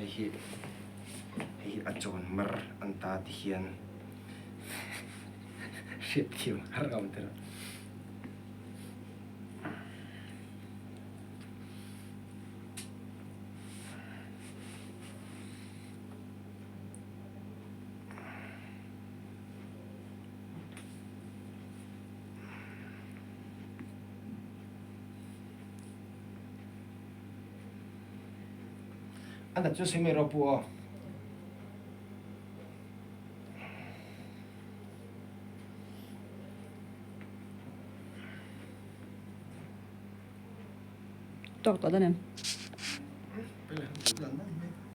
Hei hi hei hi a chawn mar an ta ti hian hriatthiam har a awm tel. A nat chu sawi mai rawh pu aw. Tawk tawh dawn em?